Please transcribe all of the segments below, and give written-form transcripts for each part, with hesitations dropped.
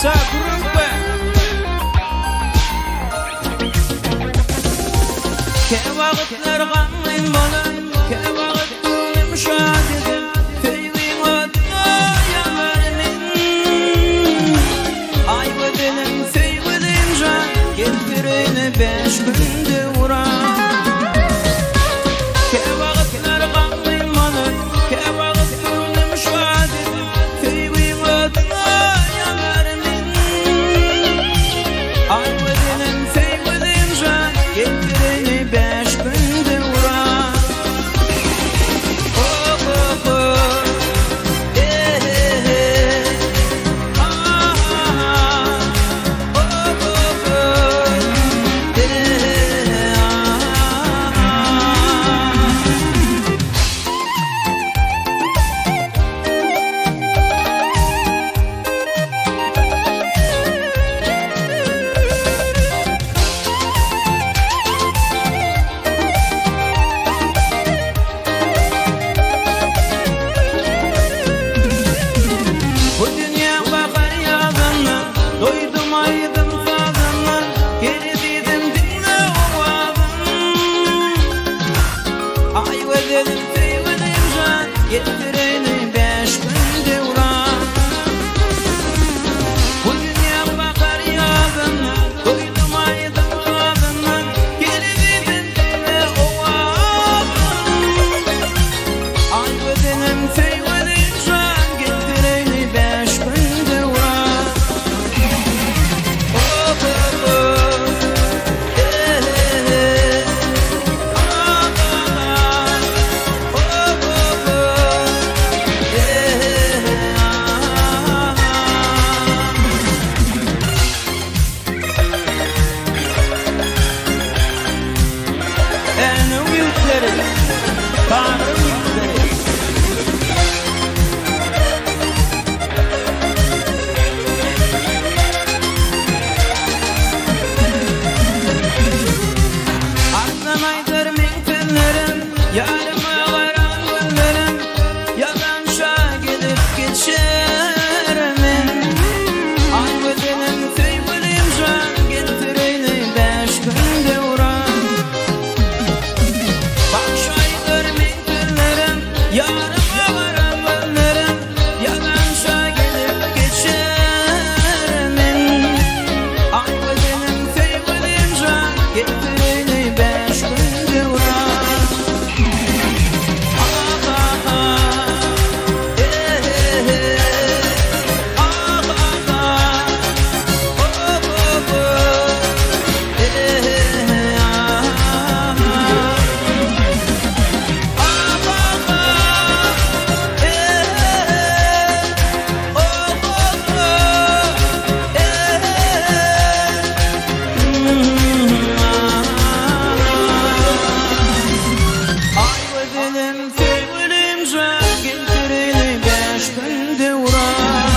Patyşa gürrüňbe. Käwagtlar gamgyn bolan, käwagt göwnüm şat edip, söýgiň oduna ýanar men. Aý gözelim, söýgülim jan, geldireýin bäş gün döwran. Käwagtlar gamgyn bolan, käwagt göwnüm şat edip, söýgiň oduna ýanar men. Aý gözelim, söýgülim jan, geldireýin bäş gün döwran. Oh-oh-oh, eh-eh-eh, ah-ah-ah, oh-oh-oh, eh-eh-eh, ah-ah. Bu dünýäň bahar ýazyndan, Doýdum aýdym sazyndan, Gel ezizim diňle owazyn. Aý gözelim söýgülim jan, Getireýli bäş gün döwran. Bu dünýäň bahar ýazyndan, Doýdum aýdym sazyndan, Gel ezizim diňle owazyn. Aý gözelim söýgülim jan, Getireýli bäş gün döwran. Oh-oh-oh, eh-eh-eh, ah-ah-ah, oh-oh-oh, eh-eh-eh, ah-ah. Änew ýigitleri, Bagryň ýigitleri. Arslan aýdar meň sözlerim, Ýaryma garan gözlerim, Ýalança gelip geçer men. Aý gözelim, söýgülim jan, Getireýli bäş gün döwran. Bagş aýdar meň sözlerim, Ýaryma garan gözlerim, Ýalança gelip geçer men. Aý gözelim, söýgülim jan, Getireýli bäş gün döwran. Ah-ah-ah, eh-eh-eh, ah-ah-ah, oh-oh-oh, eh-eh-eh, ah-ah. Ah-ah-ah, eh-eh-eh, oh-oh-oh, eh-eh-eh, ah-ah. Aý gözelim, söýgülim jan, Getireýli bäş gün döwran.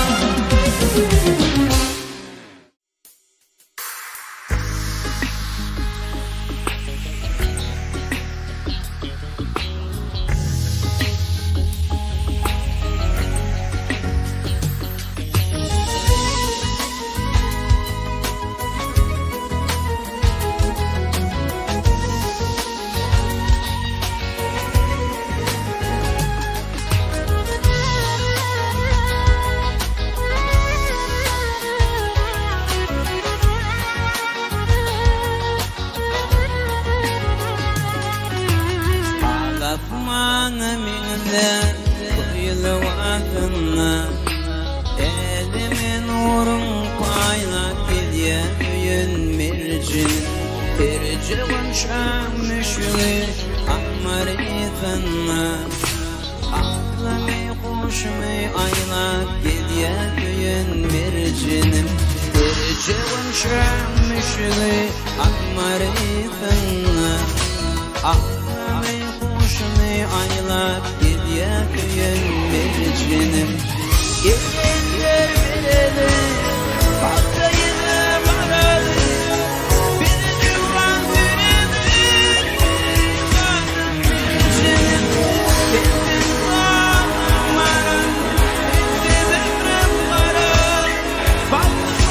Ağlatmaň meňden bu ýyl wagtynda, Äleme nurun paýlap gelýär öýün merjin. Terje gonçaň müşgi ahmar yzynda, Aklymy huşumy aýlap gelýär öýün merjinim. Terje gonçaň müşgi ahmar yzynda, Aklymy huşumy aýlap gelýär öýün merjinim. Gelenler bileli, Bakka ýene baraly, Beni döwran süreli, Ganym merjinim. Sensiz zalim maram, Sensiz ömrüm gara, Bagtym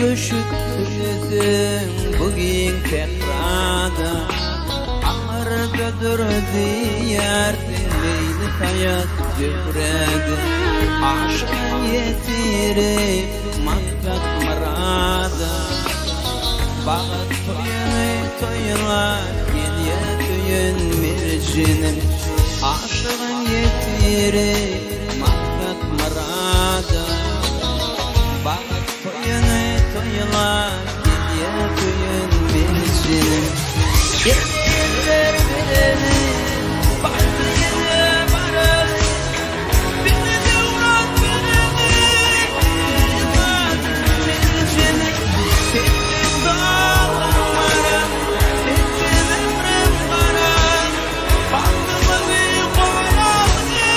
Üýtgeşik tüneseň bu giň sährada, Aňyrdadyr diýersiň Leýli saýat Zöhre-de. Aşygyň ýetirip maksat-myrada, Bagt toýuny toýlap gelýär söýen merjenim. Aşygyň ýetirip maksat-myrada, Bagt toýuny toýlap gelýär söýen merjenim. Eller bereli, bagtly ýere baraly, Bize döwran bereli, merjenim. Sensiz daglar baram, sensiz ömrüm gara, Bagtymyzy goraly,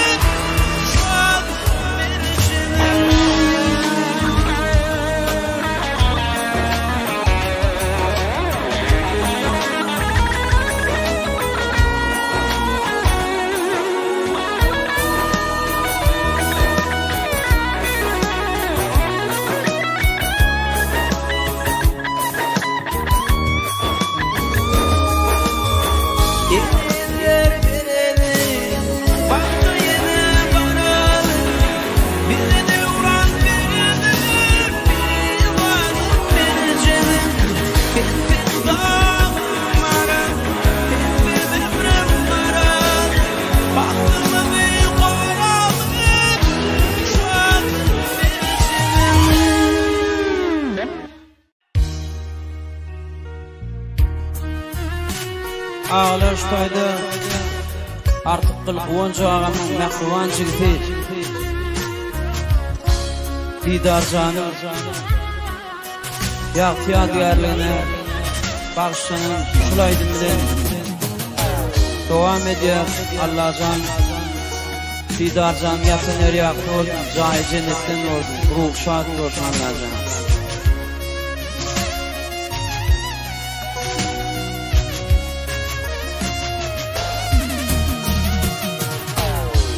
şat merjenim. Eller bereli, bagta ýene baraly, Bize döwran bereli, merjenim. Sensiz dagym gara, sensiz ömrüm gara, Bagtymyzy goraly, şat merjenim. Agalar şu taýda Artykgyl Guwanç agamyň mähriban jigisi Didarjanyň ýagty ýadygärligine bagyşlanan şul aýdym bilen dowam edýär. Allajan Didarjanyň ýatan ýeri ýagty bolsun, jaýy jennetden bolsun, ruhy şat bolsun Allajan.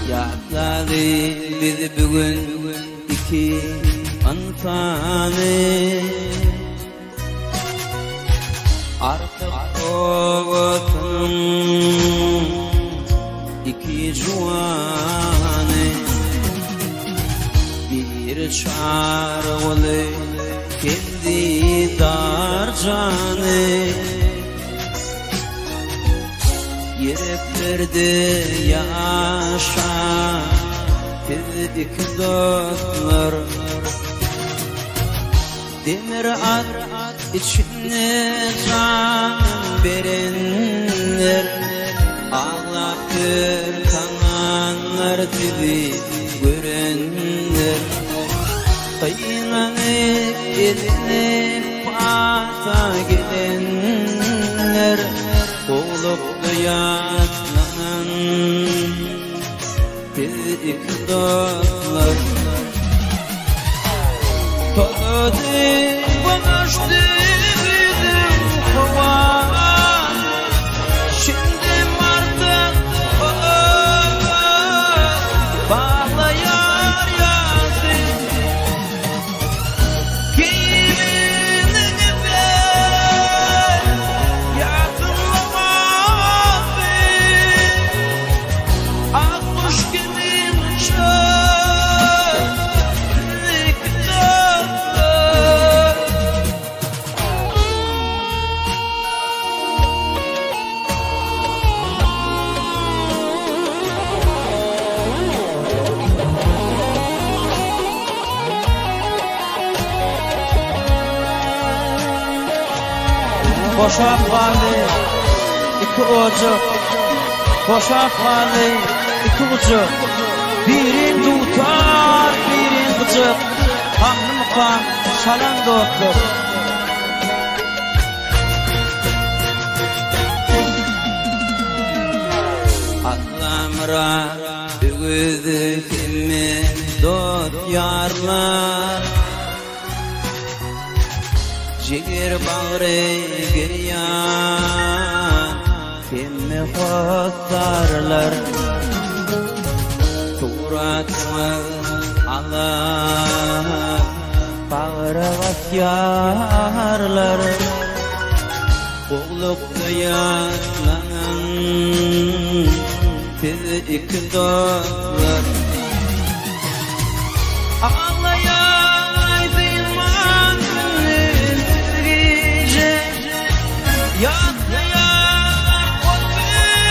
Ýatlaly biz bu gün iki ynsany, Artyk obasynyň iki juwany. Biri Çarguly hem Didarjany, Ýüreklerde ýaşan siz iki dostlar. Demir at içinde jan berenler, Aglapdyr taňanlar sizi görenler. Gynanyp eline pata gelenler, Gowlukda ýatlanan siz iki dostlar. Tozady, bulaşdy biziň howa, Şindem artyk baglaýar ýasy. Geýimini ber, ýatymlamasy, Ak guş kimin uçar iki dostlar. Boşap galdy iki ojak, Boşap galdy iki gujak. Birin dutar, birin gyjak, Gamly mukam çalan dostlar. Allamyrat öwezi hemme dost-ýarlar, Jiger bagry girýan hemme hossarlar. Suratyňyz alyp Bagra basýarlar. Gowlukda ýatlanan siz iki dostlar. Aglaýan aýdylman gündiz gije. Ýatlaýar ol gün,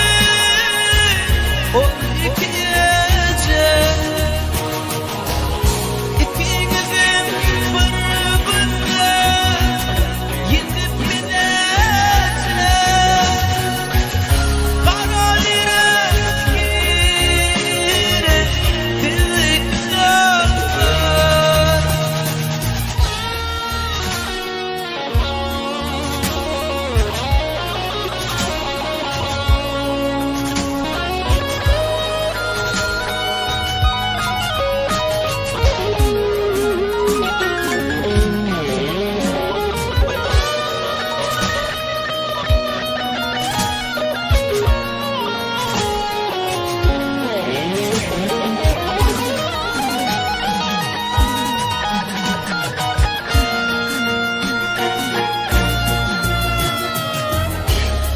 ol iki gije. Ikiňizem bir günde ýetip bileje. Gara ýürek gerek siz iki dostlar.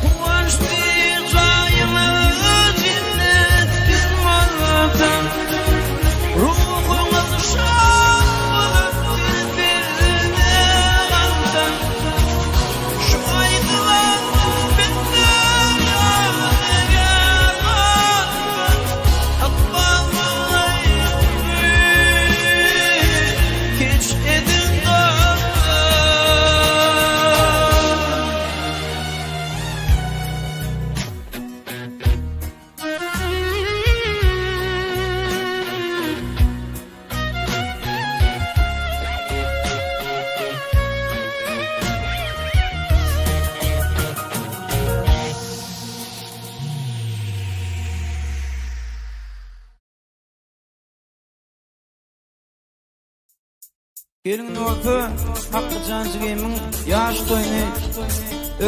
Guwançly jaýyňyz jennetden bolsun, Ruhuňyz şat bolup bizde galsyn. Şu aýdylan bizde ýadygär galsyn. Ykbal maňlaýyňyzy keç ediň dostlar. Geliň bolsa Hakkyjan jigimiň ýaş toýuny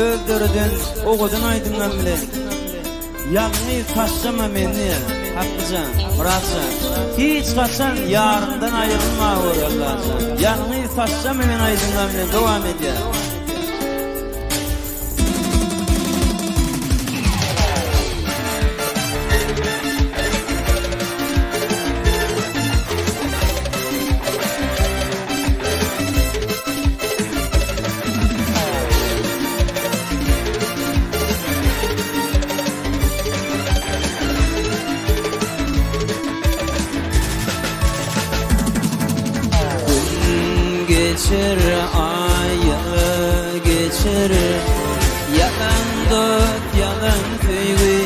öz döreden owadan aýdymlary bilen Ýalňyz taşlama meni Hakkyjan, Myratjan hiç haçan ýaryňdan aýrylma gör Allajan Ýalňyz taşlama meni aýdymlary bilen dowam edýär. Gün geçer, aý geçer, Ýalan dost, ýalan söýgi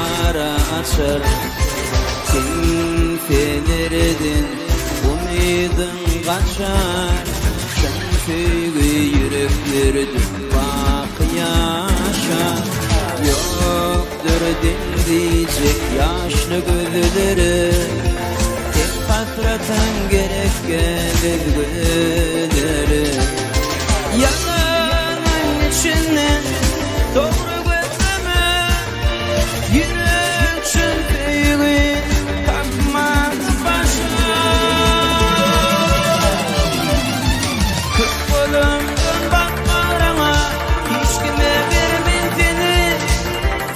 ara açar. Kimselerden umydyň gaçar, Çyn söýgi ýüreklerde baky ýaşar. Ýokdur deňzejek ýaşly gözlere, Tek hasratyň gerek gelir gözlere. Ýalanyň içinden dogry gözleme, Ýürek çyn söýgi tapmaz başar. Köp bolandan bak bagryňa, Hiç kime bermen seni.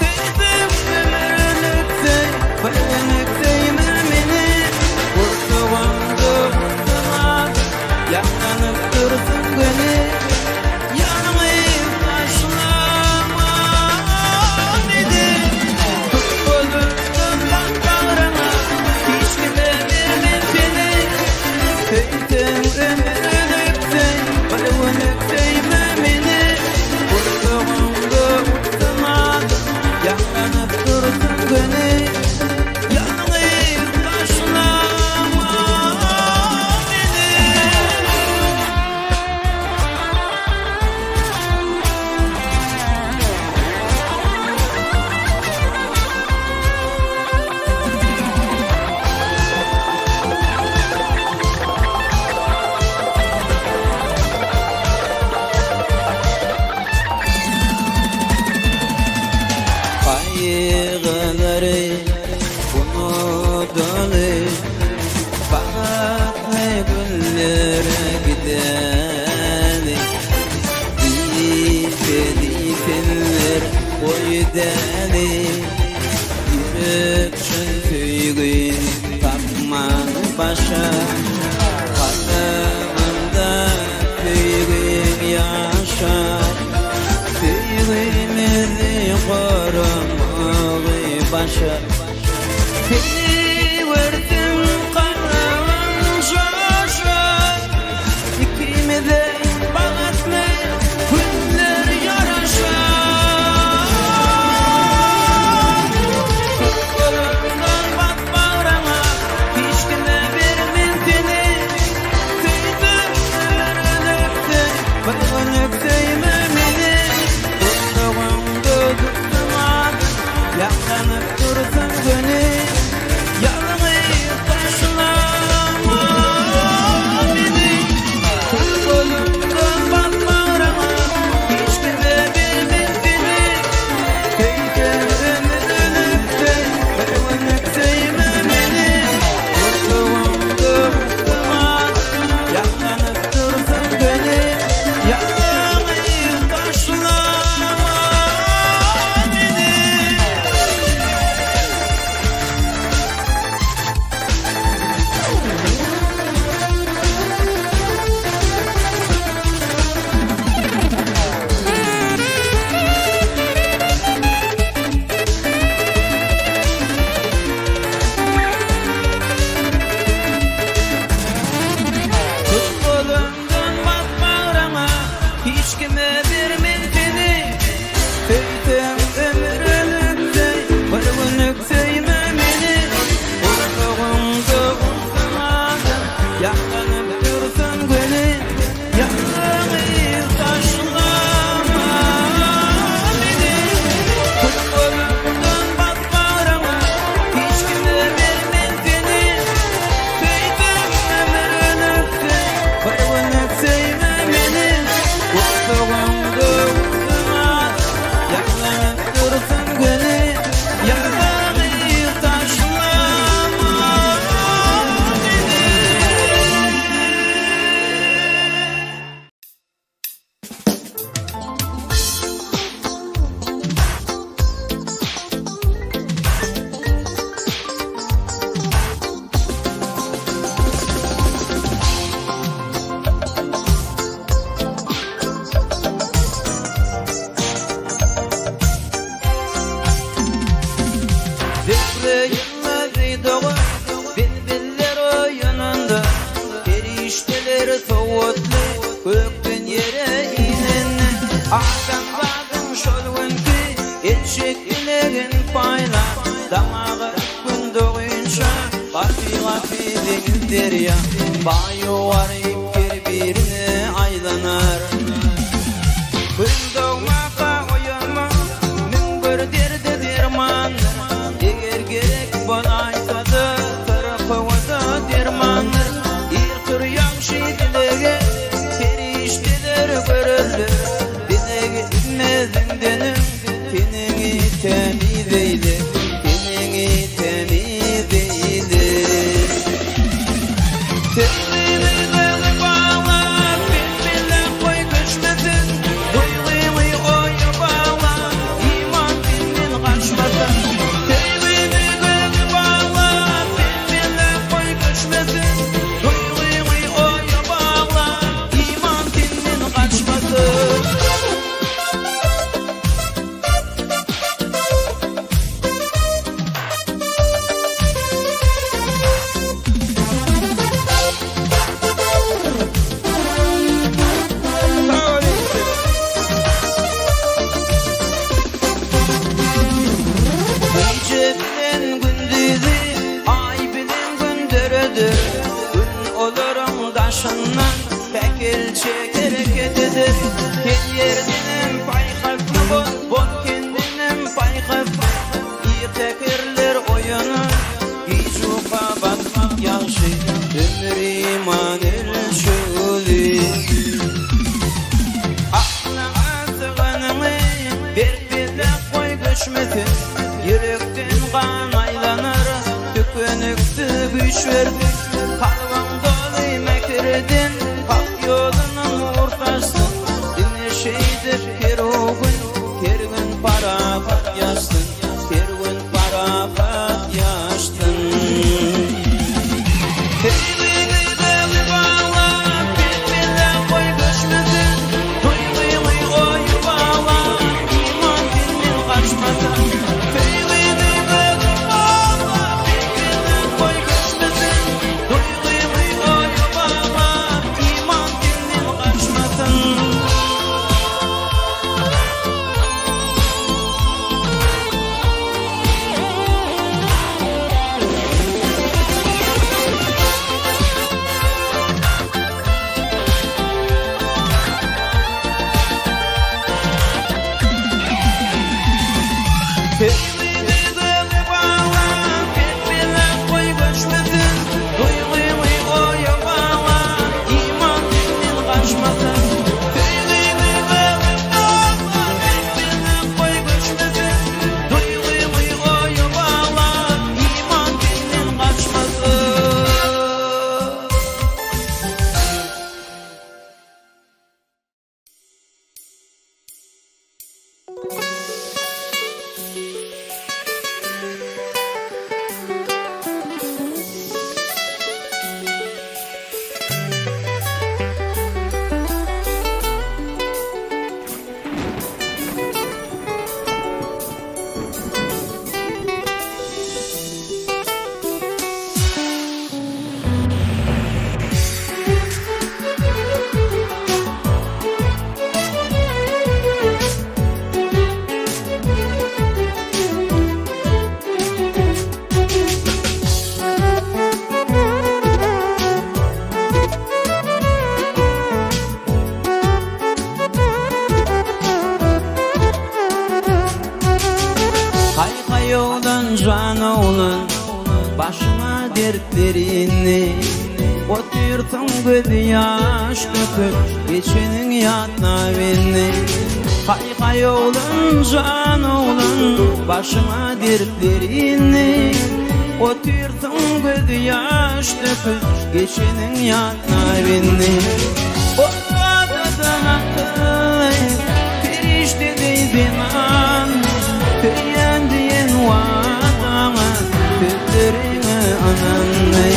Söýdüm ömürlik söý, bir günlük söýme meni. Gursagymda gussalar, Ýaňlanyp dursun göni. Ýalňyz taşlama meni. Tut golundan bak bagryňa, Hiç kime bermen seni. Söýseň ömürlik söý, bir günlük söýme meni. Gursagymda gussalar, Ýaňlanyp dursun göni. Ýalňyz taşlama meni. ýaşar. Kalbymda söýgim ýaşar. Söýgimizi goramagy başar. Seni görsem kalbym joşar. Ikimize bagtly günler ýaraşar. Golumdan bas bagryňa, hiç kime bermen seni. Söýdüm bir günlük bir günlük söýme meni. Gursagyňda tutdum adyň, ýaklanyp dursun göni. Ýalňyz taşlama meni. Golumdan bas bagryňa, hiç kime bermen seni. Söýdüm ömürlik söý, bir günlük söýme meni. Gursagyňda tutdum adyň, ýaklanyp dursun göni. Ýalňyz taşlama meni. Tut golumdan bas bagryňa, hiç kime bermen seni. Söýsem ömürlik söý, bir günlük söýme meni. Gursagyňda ursun adyň, ýaklanyp dursun göni. Ýalňyz taşlama meni. Tut golumdan bas bagryňa, hiç kime bermen seni. Söýdüm ömürlik söý, bir günlük söýme meni. Gursagyňda ursun adyň, ýaklanyp dursun göni. Ýalňyz taşlama meni. Zikri ýylmazy dogan, bilbiller oýananda, perişdeler sowatly, gökden ýere inende, adamzadyň şol günki etjek dilegin paýla, daňaga gün dogynça, gapy-gapy deňiz derýa, baý garyp bir-birine aýlanar. Gün dogmaka oýanma, müň bir derde dermandyr. Eger gerek bolaýsa-da, syrkawa-da dermandyr. Irkir ýagşy dilege, perişdeler görerler. Dilegi etmeziňdenem, teniňi tämiz eýle, teniňi tämiz eýle. Söýgümi göge bagla, bilbile goý göçmesin. Duýgymy oýa bagla, iman senden gaçmasyn. Söýgümi göge bagla, bilbile goý göçmesin. Duýgymy oýa bagla, iman senden gaçmasyn. Gije bilen gündüzi, aý bilen gün döredir. Gün olaryň daşyndan päkelçe hereket eder. Sen ýerdenem paýhasly bol, bol kendinem paýhasly. Ýetekirler oýanar, giç uka batmak ýagşy, ömür iman ölçüli. Aklyňa syganyňy berk belläp goý göçmesin. Ýürekden gan aýlanar, tükeniksiz güýç bersin. Kalbyň doly mäkirden, hak ýolunyň nur saçsyn. dertler indi. Otyrsyň gözi ýaş döküp, geçeniň ýatlap indi. Haý haý oglan jan oglan, başyňa dertler indi. Otyrsyň gözi ýaş döküp, geçeniň ýatlap indi. Owadan akylly, perişde deý zenan, Söýýän diýen wadaňa, sözleriňe ynandy.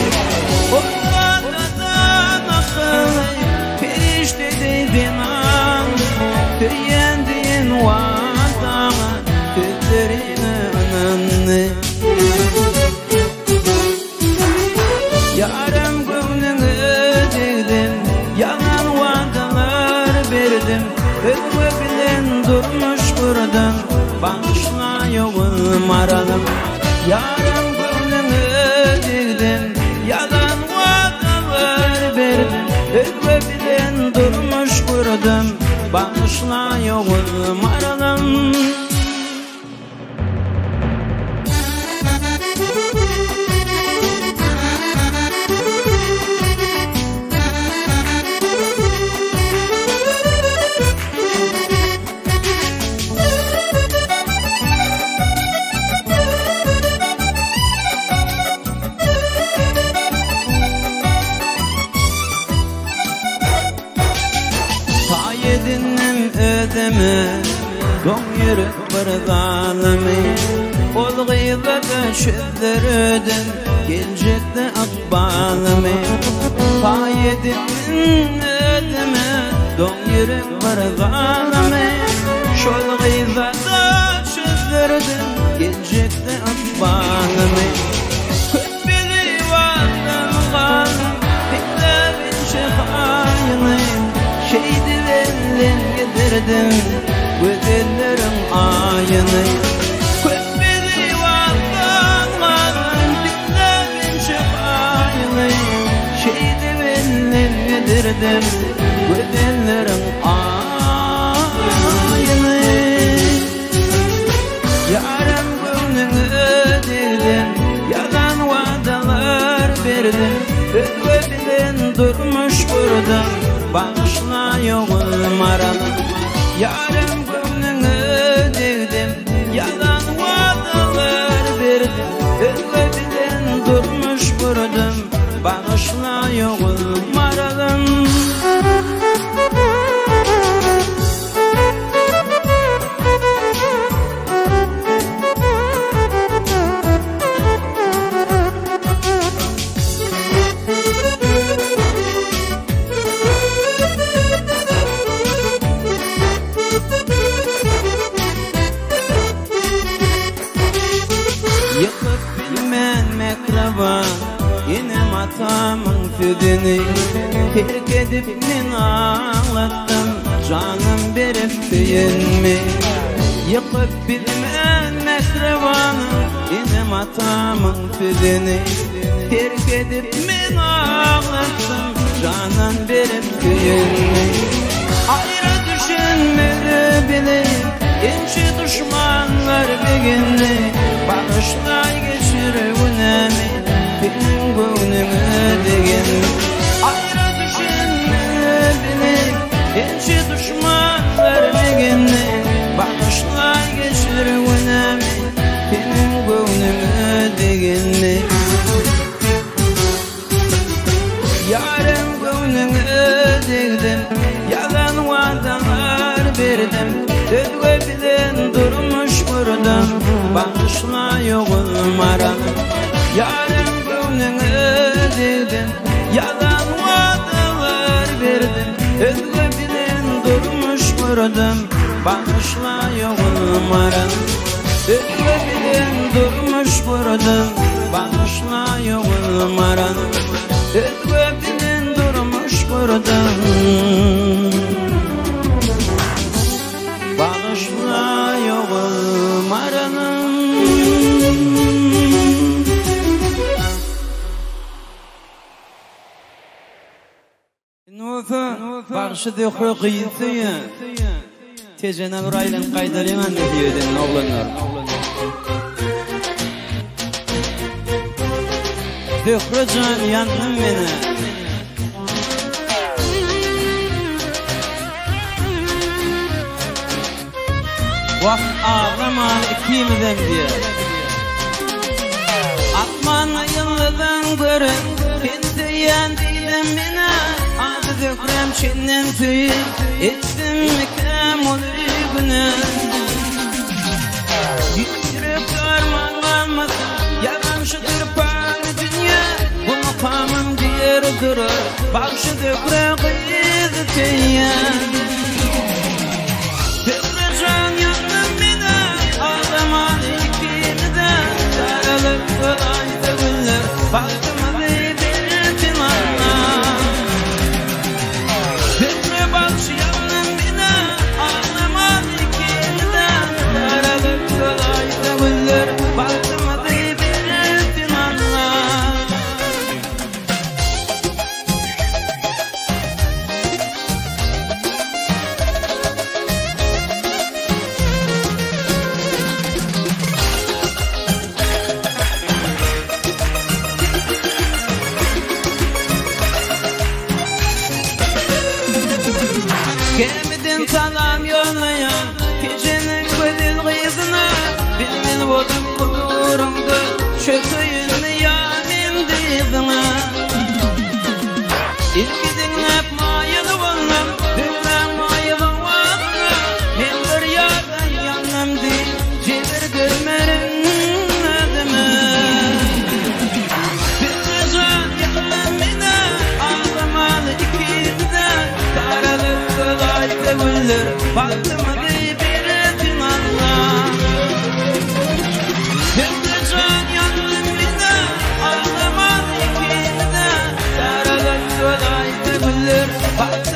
Owadan akylly, perişde deý zenan, Söýýän diýen wadaňa, sözleriňe ynandy. Ýarym göwnüňe degdim, Ýalan wadalar berdim, Özge bilen durmuş gurdum, Bagyşla ýowuz maralym. Ýarym göwnüňe degdim, Ýalan wadalar berdim, Özge bilen durmuş gurdum, Bagyşla ýowuz maralym. Taý edindim özüme, Doň ýürek bir zalymy. Ol gyza-da çözdürdim, Geljekde ykbalymy. Taý edindim özüme, Doň ýürek bir zalymy. Şol gyza-da çözdürdim, Geljekde ykbalymy. Köp beliwandan galdym, Diňläp inçe haýyňy. Şeýdip elden gidirdim, Gözelleriň aýyny. Köp beliwandan galdym, Diňläp inçe haýyňy. Şeýdip elden gidirdim, Gözelleriň aýyny. Ýarym göwnüňe degdim, Ýalan wadalar berdim, Özge bilen durmuş gurdum, Bagyşla ýogul maralym. Ýarym göwnüňe degdim, Ýalan wadalar berdim, Özge bilen durmuş gurdum, Bagyşla ýogul maralym. Ýykyp bilmen mähriban enem-atamyň sözüni, Terk edip men aglatdym janym berip söýenimi. Ýykyp bilmen mähribanym enem-atamyň sözüni, Terk edip men aglatdym janyn berip söýenimi. Aýra düşünmeli bilip ençe duşmanlar begendi, Bagyşlaý geçir günämi seniň göwnüňe degenmi. Aýra düşünmeli bilip ençe duşmanlar begendi, Bagyşlaý geçir günämi seniň göwnüňe degenmi. Ýarym göwnüňe degdim, Ýalan wadalar berdim, Özge bilen durmuş gurdum, Bagyşla ýogul maralym. Ýarym göwnüňe degdim, Ýalan wadalar berdim, Özge bilen durmuş gurdum, Bagyşla ýogul maralym. Özge bilen durmuş gurdum, Bagyşla ýogul maralym. Özge bilen durmuş gurdum, Bagyşla ýogul maralym. Indi bolsa bagşy Zöhre gyz söýýär. Tejene bir aýlanyp gaýdalyň anda diýeden oglanlar. Zöhre jan ýandym menä. Wah aglamaly ikimizem diýe. Asmanda ýyldyzyň görüp, seni söýýän diýdim menä. Ady Zöhräm çenden söýüp, etdimmikäm uly günä. Ýürek arman galmasyn, ýazan şudur pany dünýä. Bu mukamym diýer durar, bagşy Zöhre gyzy söýýän. Zöhre jan ýandym menä, aglamany ikimize. Saralyp golaýsa güller, bagtymyzy bersin Allah. Zöhre bagşy ýandym menä, aglamany ikimize. Saralyp golaýsa güller, bagtymyzy bersin Allah. Gemiden salam ýollaýan Tejeniň gözel gyzyna, Bilbil bolup guruňda çökeýinmi ýa men dyzyňa. Ilki diňläp maýyl boldum, Döwran maýylyň wagtyna, Men bir ýardan ýandym diýip, jebir görmerin özüme. Zöhre jan ýandym menä, aglamaly ikimize, Saralyp golaýsa güller, bagtymyzy bersin Allah. Zöhre jan ýandym menä, aglamaly ikimize, Saralyp golaýsa güller, bagtymyzy